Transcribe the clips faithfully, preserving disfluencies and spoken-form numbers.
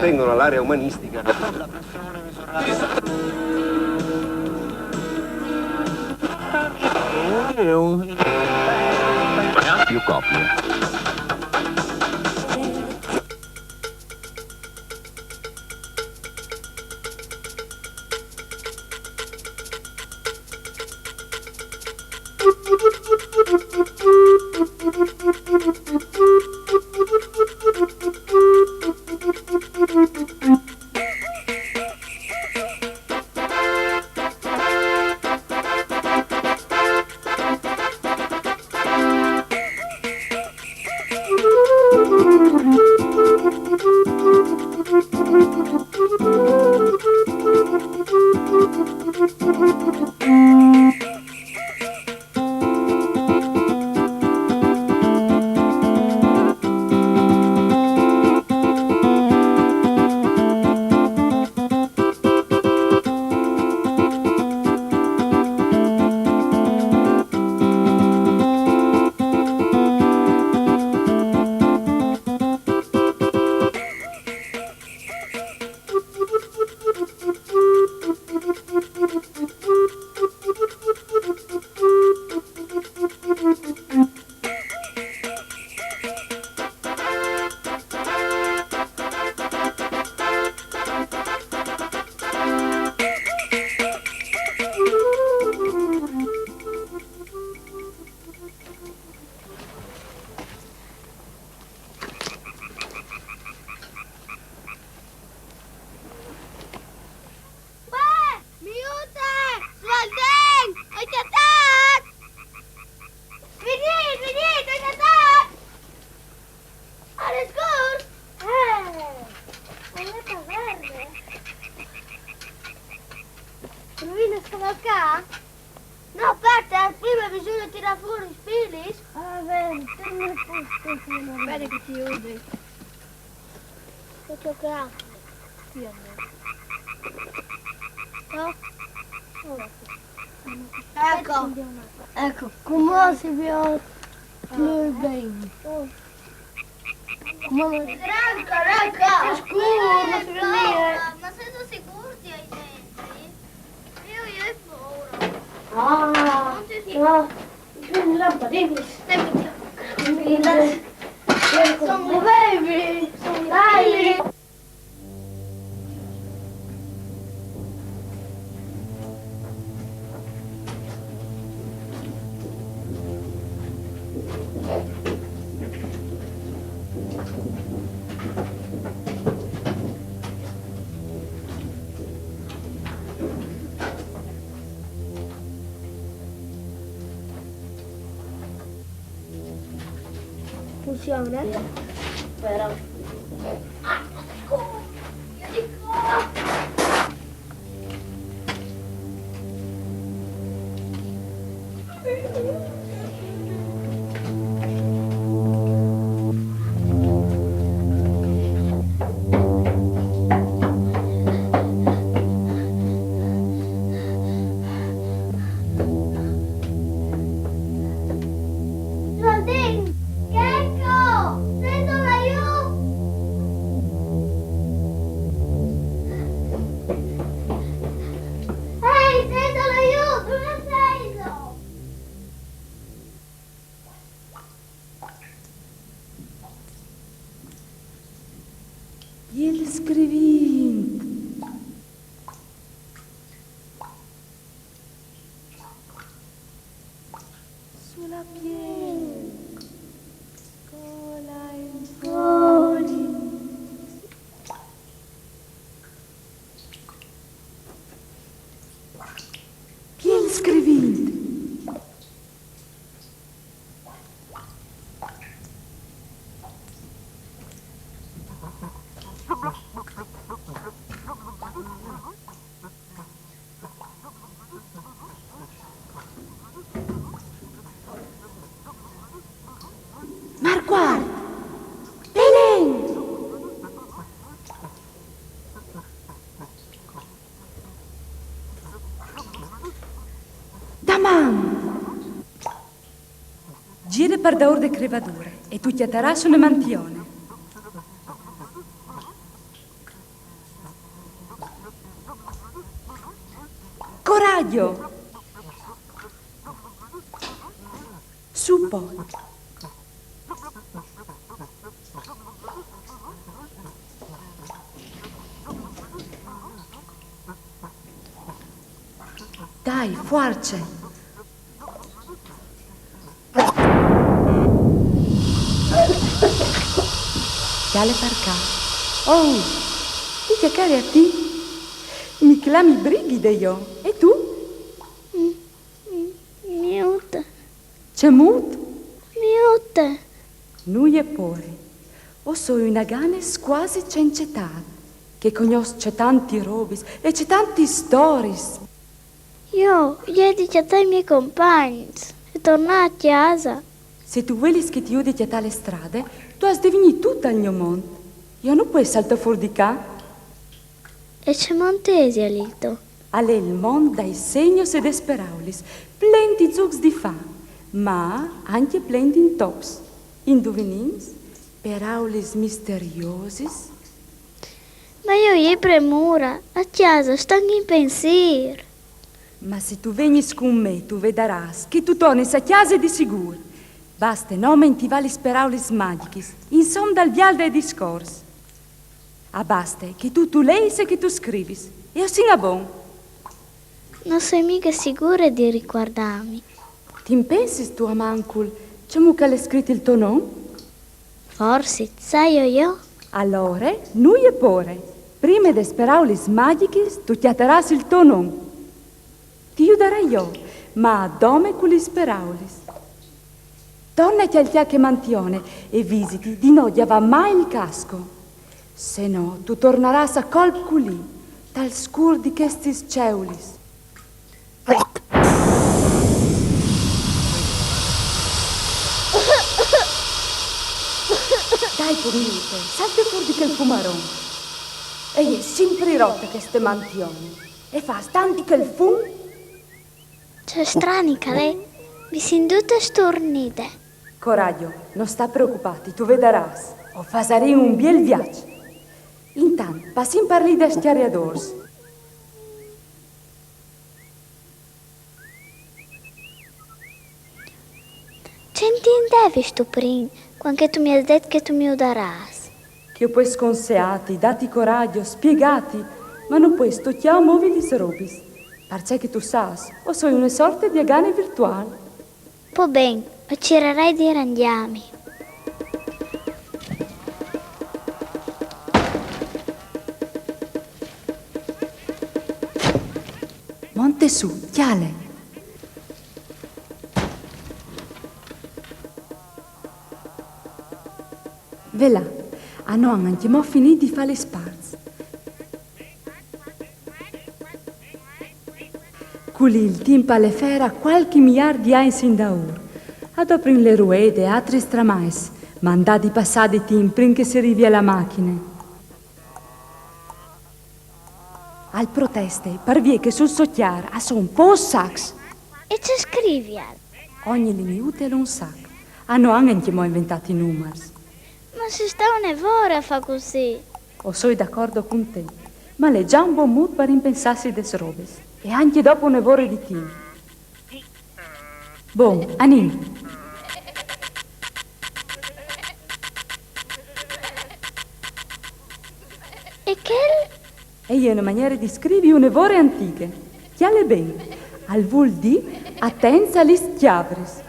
Vengono all'area umanistica. Più copie. Uè, mi jute! Svoltin! Ho cjatat! Vignît, vignît, ho cjatat! Al è scûr! Eh, al è taverne. Provìn a scavalcâ? No, aspete, prime bisugne tirâ fûr i spilis. Ah, ben, tu mi... Spete che ti judi. Che ti judi. Sì, andait. No? Eco. Eco, cumò si viôt plui ben. Cumò... Franca, Franca! Al è scûr, no si viôt nuie. Ma sêso sigûrs di â denti? Jo, jo ai pôre. Ah, no. Lampadine. Son baby. Dai. Funziona? Sì, però. Svoltin! Checo! Sêso là jù? Ehi, sêso là jù? Dulà sêso? Il scrivint. Su la piel. Scola in fori. Piel scrivint. Marquart! Tenen! Daman! Gire par daûr de crevadure e tu cjatarâs une mantione. Io. Su po. Dai, fuarce. Cjale par ca. Oh, ti cjacare a ti. Mi clami Brighide jo. E tu? Miute. Cemût? Miute. Nuie pôre. O soi une gane scuasi cence etât, che o cognòs cetantis robis e cetantis storiis. Jo o ai di cjatâ i miei compagns e tornâ a cjase. Se tu vuelis che ti judi a cjatâ la strade, tu âs di vignî tu tal gno mont. Jo no pues saltâ fûr di ca. E ce mont isal il to? Al è il mont dai segnos e des peraulis, plen di zûcs di fâ, ma ancje plen di intops. Induvinins? Peraulis misteriosis. Ma jo o ai premure, a cjase o stoi in pensîr. Ma se tu vegnis cun me, tu vedarâs che tu tornis a cjase di sigûr. Baste nome intivâ lis peraulis magjichis, insom dal viâl dai discors. A baste che tu tu leis e che tu scrivis. E o sin a bon. No soi mighe sigure di ricuardâmi. Ti impensis tu almancul cemût che al è scrit il to non? Forsit, saio jo. Alore, nuie pôre. Prime des peraulis magjichis tu cjatarâs il to non. Ti judarai jo, ma dome cu lis peraulis. Torne a cjalcjâ chê mantione e visiti di no gjavâ mai il casco. Se no, tu tornarâs a colp culì, tal scûr di chestis ceulis. Dai, po, Miute, salte fûr di chel fumaron. E je simpri rote cheste mantione. E fâs tant di chel fum. Ce strani che al è, mi sint dute sturnide. Coragjo, no sta preocupâti, tu vedarâs. O fasarìn un biel viaç. Intant, passìn par li dai scjariadôrs. Ce intendevistu prin, cuant che tu mi âs det che tu mi judarâs? Che o pues conseâti, dâti coragjo, spiegâti, ma no pues tocjâ o movi lis robis. Parcè che tu sâs, o soi une sorte di agane virtuâl. Po ben, o cirarai di rangjâmi. Monte sù, cjale. Velà, a no àn ancjemò finît di fâ lis parts. Culì il timp al è fera cualchi miliâr di agns indaûr. A doprin la ruede e altris tramais, ma a 'nd à di passâ di timp prin che si rivi a la machine. Al proteste, par vie che sul so cjar a son pôcs sacs. E ce scrivial? Ogni liniute al è un sac. A no àn ancjemò inventât i numars. Ma si sta une vore a fâ cussì. O soi dacordo cun te, ma al è za un bon mût par impensâsi des robis. E ancje dopo une vore di timp. Bon, anìn. E chel? E je une maniere di scrivi une vore antighe. Cjale ben, al vûl dî atents a lis cjavris.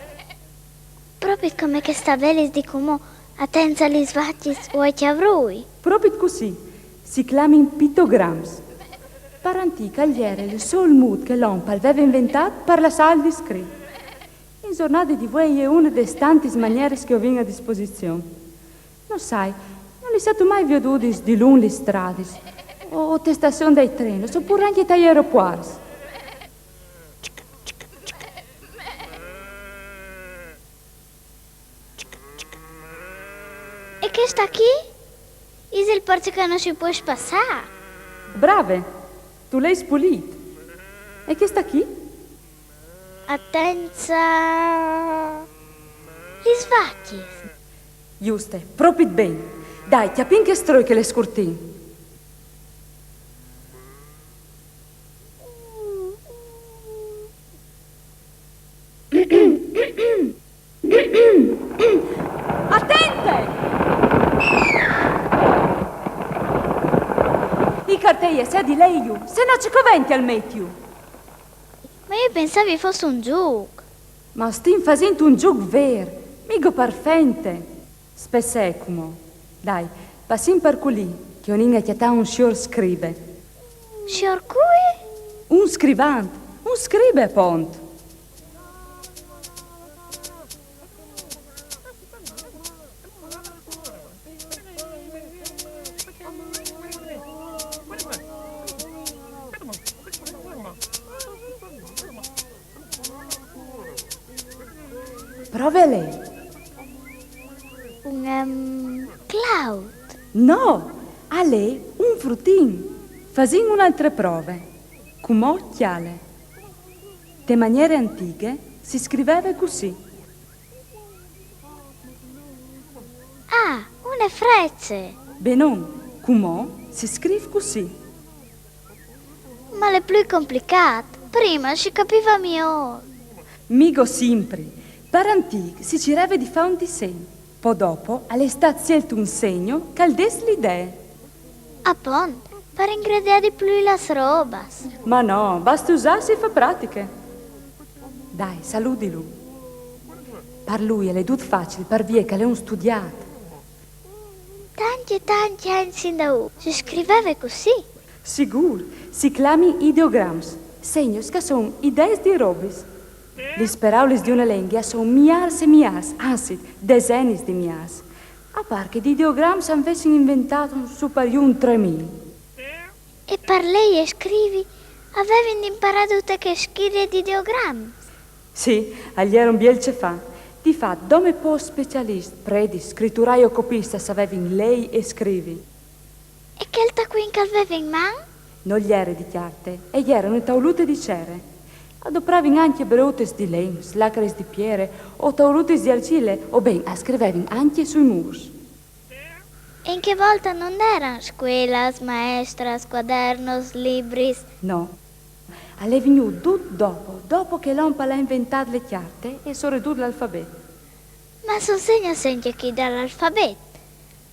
Propit come chês tabelis di cumò, atents a lis vacjis o ai cjavrûi. Propit cussì, si clamin pitograms. Par antîc al jere il sôl mût che l'om al veve inventât par lassâ alc di scrit. In zornade di vuê e je une des tantis manieris che o vin a disposizion. No sai, no lis âstu mai viodudis dilunc lis stradis, o, o te stazion dai trens, opûr ancje tai aeropuarts. E chest achì? Isal parcè che no si pues passâ. Brave, tu leis pulît. E chest achì? Atents a lis vacjis. Juste, propit ben. Dai, cjapìn chest stroi che al è scurtin. Atente! I cartei a sedi leju, se no ce covential metiju. Ma jo pensavi fos un zûc. Ma o stin fasint un zûc vêr, migo par fente. Spessee cumò. Dai, passìn par culì, che o nin a cjatâ un siôr scribe. Siôr cui? Un scrivant, un scribe, apont. Prove a lei. Un, ehm, claut. No, a lei un frutin. Fasìn une altre prove. Cumò cjale. Te maniere antighe si scriveve cussì. Ah, une frece. Benon, cumò si scrîf cussì. Ma al è plui complicât. Prime si capive miôr. Migo simpri. Par antîc si cireve di fâ un disen. Po dopo al è stât sielt un segno che al des l'idee. Apont, par ingredî di plui lis robis. Ma no, baste usâsi e fâ pratiche. Dai, saludilu. Par lui al è dut facil, par vie che al è un studiât. Tancj e tancj agns indaûr si scriveve cussì. Sigûr, si clamin ideograms, segnos che a son idees di robis. Lis peraulis di une lenghe a son miârs e miârs, anzit, desenis di miârs. A pâr che di ideograms a 'nd vessin inventâts sù par jù un trê mil. E par lei e scrivi a vevin di imparâ dute chê schire di ideograms? Sì, al jere un biel ce fâ. Di fat, dome pôcs specialiscj, predis, scrituraî o copiscj a savevin lei e scrivi. E chel tacuin che al veve in man? Nol jere di cjarte, e jere une taulute di cere. A dopravin ancje breutis di len, lacaris di piere o taulutis di argjile, o ben a scrivevin ancje sui mûrs. E in chê volte no 'nd jerin scuelis, maestris, cuadernos, libris? No. Al è vignût dut dopo, dopo che l'om al à inventât le cjarte e soredut l'alfabet. Ma a son segnos ancje chei dal alfabet.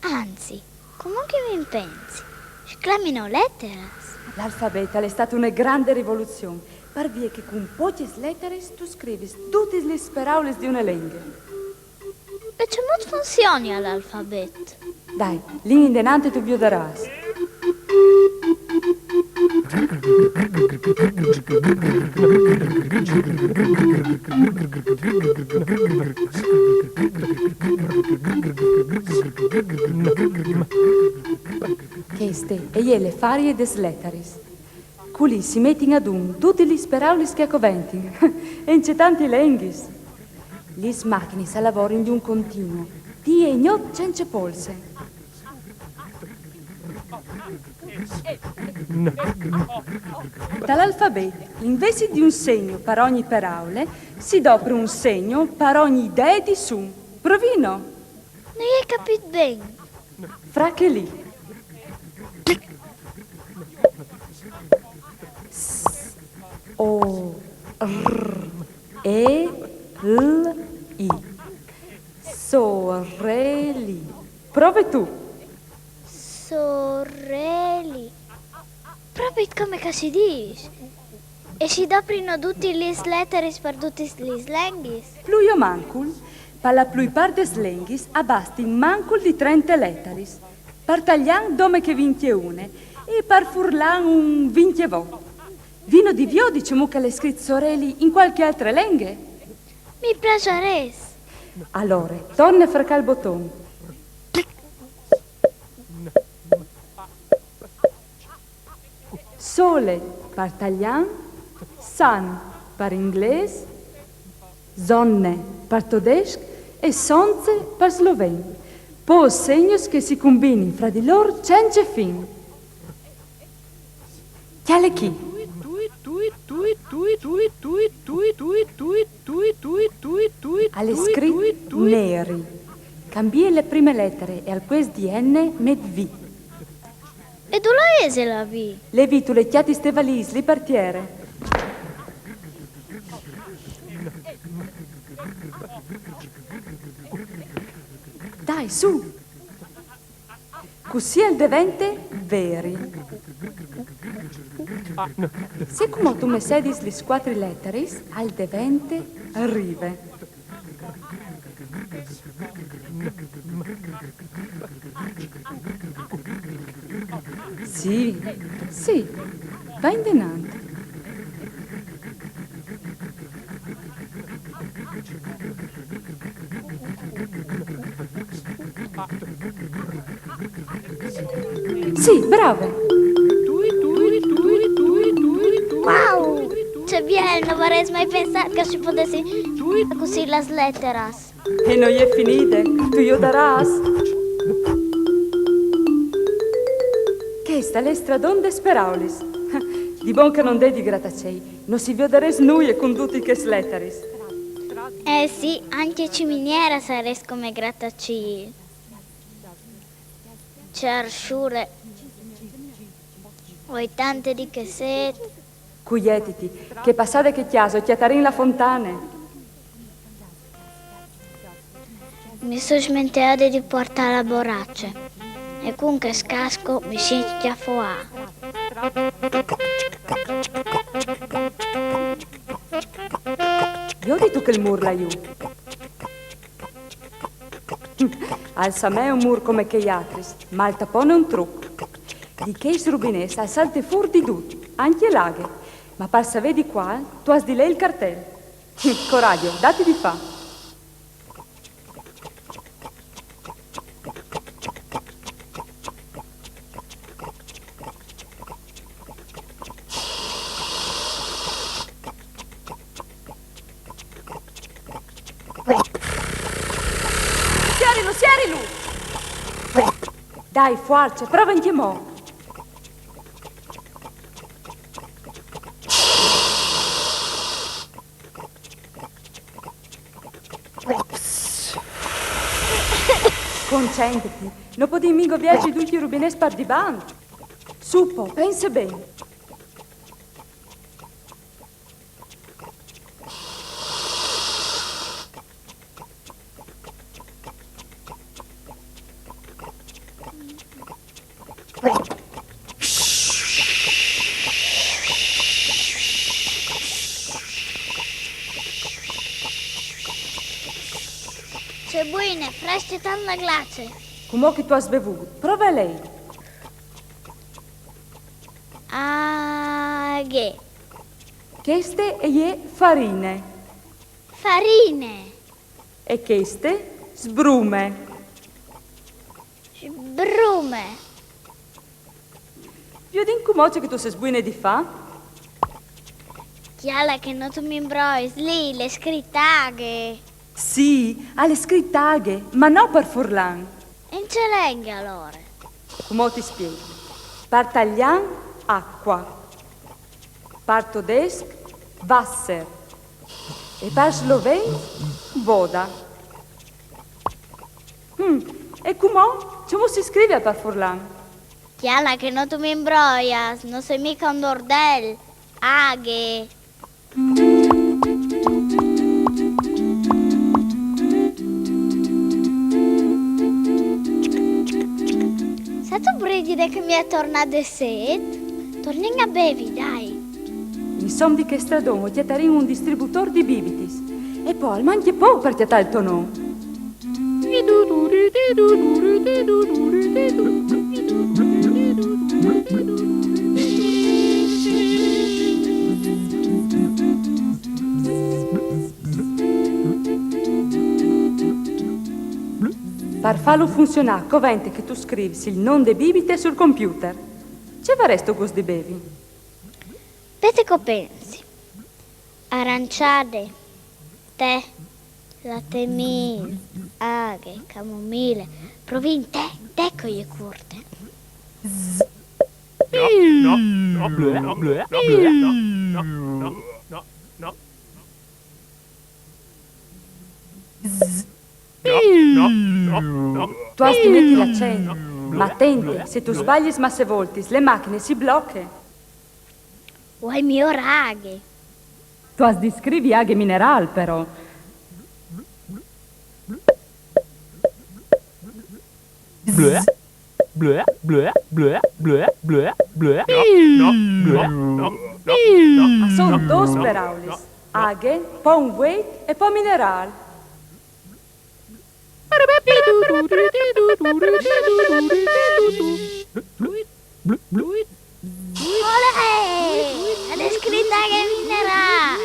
Anzit, cumò che mi impensi, si clamino leteris. L'alfabet al è stât une grande rivoluzion, par vie che cun pocjis leteris tu scrivis dutis lis peraulis di une lenghe. E cemût funzionial l'alfabet? Dai, lin indenant e tu viodarâs. Cheste e je le farie des leteris. Culì si metin adun dutis lis peraulis che a coventin. E in cetantis lenghis. Lis machinis a lavorin di un continuu, dì e gnot cence polse. Tal alfabet, invezit di un segno par ogni peraule, si dopre un segno par ogni idee di sun. Provìno! No ai capît ben. Fra chê li. S, O, R, E, L, I. Soreli. Prove tu. Soreli. Propit come che si dîs. E si doprino dutis lis leteris par dutis lis lenghis? Plui o mancul, par la plui part des lenghis a bastin mancul di trente leteris. Par talian dome che vincjeune e par furlan un vincjevot. Vino di viodi cemût che al è scrit soreli in cualchi altre lenghe? Mi plasarès. Alore, torne a fracâ il boton. Sole par talian, sun par inglês, sonne par todesc e sonce par sloven. Pôcs segnos che si cumbinin fra di lôr cence fin. Cjale chi. Al è scrit neri. Cambie le prime letere e al puest di N met V. E dulà ise la V? Le V tu le cjatis te valîs li par tiere. E su. Cussì al devente veri. Se cumò tu messedis lis cuatri leteris, al devente rive. Sì, sì, va indenant. Sì, brave. Wow! Ce biel, no varès mai pensât che si podessin cussî las leteras. E no je finide, tu jodarâs. Chest al è stradon des peraulis. Di bon che no 'nd è di gratacîl, no si viodarès nuie cun dutis chês leteris. Eh sì, ancje ciminiere e sarès come gratacîl. Ce arsure. Oi, tante di chê sêt. Cuietiti, che passade chê cjase o cjatarìn la fontane. Mi soi smenteade di puartâ la borace. E cun chest casco mi sint cjafoâ. Viodistu chel mûr là jù? Al somee un mûr come chei altris, ma al tapone un truc. Di chei rubinets al salte fûr di dut, ancje la aghe. Ma par savê di cuâl, tu âs di lei il cartel. Coragjo, dati di fâ. Sierilu, sierilu! Dai, fuarce, prove ancjemò. Concentriti, no podìn migo vierzi ducj i rubinets par dibant. Su po, pense ben. Ce buine, frescje tant la glace. Cumò che tu âs bevût, prove a lei. Aghe. Cheste e je farine. Farine. E cheste sbrume. Sbrume. Viodìn cumò ce che tu sês buine di fâ. Cjale che no tu mi imbroiis, li al è scrit aghe. Sì, al è scrit aghe, ma no par furlan. E in ce lenghe alore? Cumò ti spieghi. Par talian, acqua. Par todesc, Wasser. E par sloven, voda. Mm, e cumò? Cemût si scrivial par furlan? Cjale che no tu mi imbroiis, no soi migo un bordel. Aghe. Sâstu, Brigide, che mi è tornade sêt? Tornìn a bevi, dai. Insom di chest stradon o cjatarìn un distributôr di bibitis. E po al mancje pôc par cjatâ il to non. Par fâlu funzionâ covente che tu scrivis il non de bibite sul computer. Ce varesstu gust di bevi? Spiete che o pensi. Aranciade, tè, latemîl, aghe, camomile. Provìn tè, tè che e je curte. No, no, no, no, no, no, no, no, no, no, no. No, no, no, no. Tu âs di meti l'acent. Ma atente, se tu sbaliis masse voltis, la machine si bloche. O ai miôr aghe. Tu âs di scrivi aghe minerâl, però. Bleh, bleh, bleh, bleh, bleh, bleh, bleh. No, no, no, no, no, no. A son dôs peraulis. Aghe, po un vueit e po minerâl. Olè! Al è scrit aghe minerâl!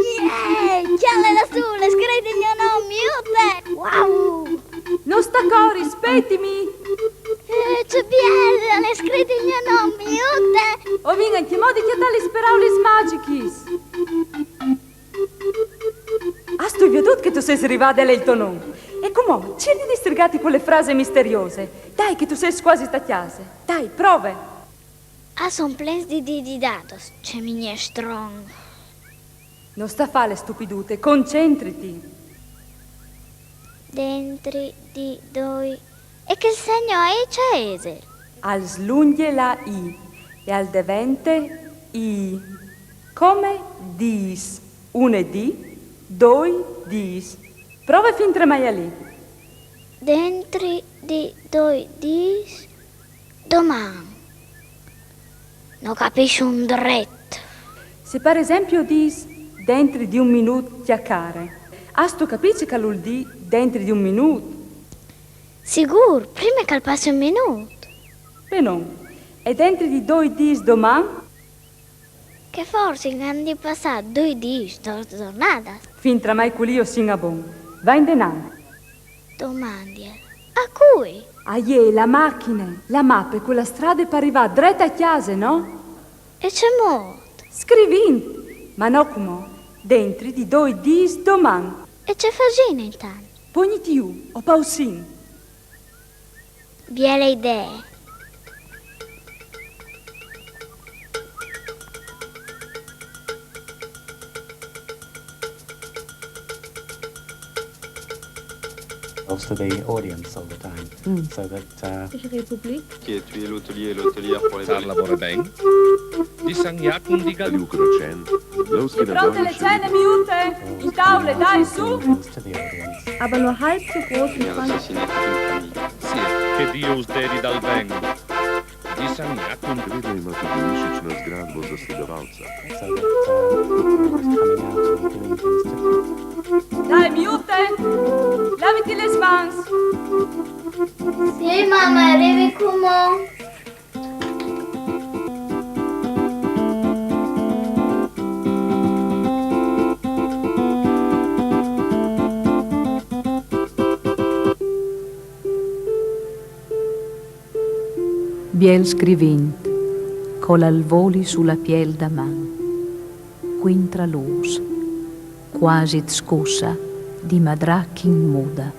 Iè! Cjale là sù, al è scrit il gno non, miute! Wow! No sta cori, spietimi! Eh, ce biel, al è scrit il gno non, miute! O vin ancjemò di cjatâ lis peraulis magjichis! Âstu viodût che tu sês rivade al è il to non? E cumò, cirì di distrigâti cu la frase misteriose. Dai, che tu sês cuasi ta cjase. Dai, prove! A son plens di dîs di dados, ce minestront. No sta fâ la stupidute, concentriti. Dentri di doi. E chel segno a ce isal? Al slungje la i e al devente i. Come dîs, une dì, doi dîs. Prove fin tremai alì. Dentri di doi dîs, doman. No capissi un dret. Se par esempli o dîs dentri di un minût cjacare, âstu capît ce che al vûl dî dentri di un minût? Sigûr, prime che al passi un minût. Benon, e dentri di doi dîs doman? Che forsit a àn di passâ doi dîs, dôs zornadas. Fin tremai culì o sin a bon. Va indenant. Domandial. A cui? A je la machine, la mape cu la strade par rivâ dret a cjase, no? E cemût? Scrivint! Ma no cumò, dentri di doi dîs doman. E ce fasìn intant? Pogniti jù, o pausìn. Biele idee. To the audience all the time, so that uh, Republik. Qui est tué l'hôtelier et l'hôtelière pour les Sar lavora ben. Di San Jacum di Gal. Luc Rocen, Lowski Pronte le cene, miute? In taule, dai, su! To the audience. Aber nur halb so groß wie Bien, ça Frank. c'est une petite famille. Sì, che Dio us dedi dal ben. Di San Jacum. Vedno imate dvomišečno zgradbo zasledovalca. So that uh, people was coming out and doing things to Dai, miute! Laviti les mans! Sì, mama, al rivi cumò. Biel scrivint, col alvoli su la piel da man, cuintra lûs, cuasi scussa di madrachin muda.